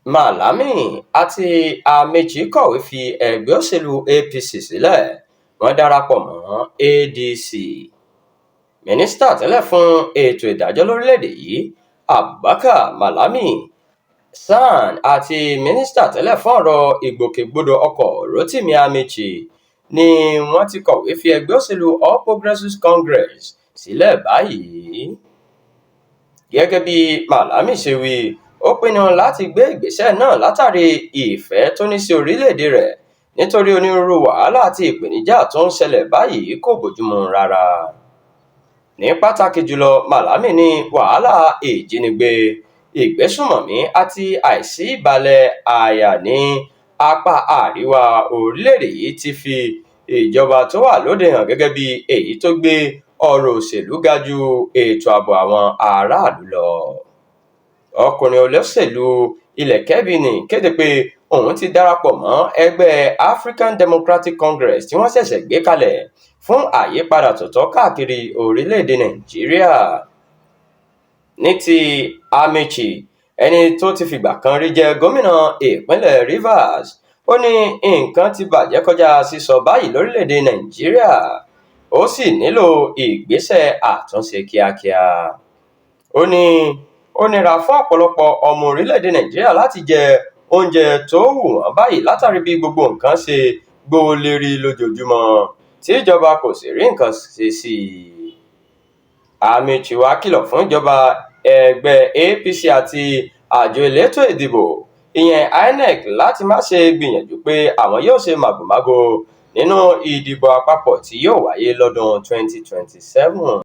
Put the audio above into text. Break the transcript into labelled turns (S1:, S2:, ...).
S1: Malami àti Amaechi kọ̀wé fi ẹgbẹ́ òṣèlú APC sílẹ̀, wọ́n darapọ̀ mọ́ ADC. Mínísítà tẹ́lẹ̀ fún ètò ìdájọ́ lórílẹ̀-èdè yìí, Abubakar Malami SAN, àti mínísítà tẹ́lẹ̀ fún ọ̀rọ̀ ìgbòkègbodò ọkọ̀ Rotimi Amaechi ni wọ́n ti kọ̀wé fi ẹgbẹ́ òṣèlú All Progressives Congress sílẹ̀ báyìí. Gẹ́gẹ́ bí Malami ṣe wí, ó pinnu láti gbé ìgbésẹ̀ náà látàrí ìfẹ́ tó ní sí orílẹ̀-èdè rẹ̀ nítorí onírúurú wàhálà àti ìpèníjà tó ń ṣẹlẹ̀ báyìí kò bójúmu rárá. Ní pàtàkì jùlọ, Malami ní wàhálà ìjínigbé, ìgbésùnmọ̀mí àti àìsí ìbàlẹ̀ àyà ní apá àríwá orílẹ̀-èdè yìí ti fi ìjọba tó wà lóde hàn gẹ́gẹ́ bí èyí tó gbé ọ̀rọ̀ òṣèlú ga ju ètò ààbò àwọn aráàlú lọ. Ọkùnrin olóṣèlú ilẹ̀ Kebbi ní kéde pé òun ti darapọ̀ mọ́ ẹgbẹ́ African Democratic Congress tí wọ́n ṣẹ̀ṣẹ̀ gbé kalẹ̀ fún àyípadà tó tọ́ káàkiri orílẹ̀-èdè Nàìjíríà. Ní ti Amaechi, ẹni tó ti fìgbà kan rí jẹ́ gómìnà ìpínlẹ̀ Rivers, ó ní nǹkan ti bàjẹ́ kọjá sísọ báyìí lórílẹ̀-èdè Nàìjíríà, ó sì nílò ìgbésẹ̀ àtúnṣe kíákíá. Ó ní ó nira fún ọ̀pọ̀lọpọ̀ ọmọ orílẹ̀-èdè Nàìjíríà láti jẹ oúnjẹ tó wù wọ́n báyìí látàrí bí gbogbo nǹkan ṣe gbówó lérí lójoojúmọ́ tí ìjọba kò sì rí nǹkan ṣe sí i. Amaechi wá kìlọ̀ fún ìjọba ẹgbẹ́ APC àti àjọ elétò ìdìbò ìyẹn INEC láti má ṣe gbìyànjú pé àwọn yóò ṣe màgòmágó nínú ìdìbò àpapọ̀ tí yóò wáyé lọ́dún 2027.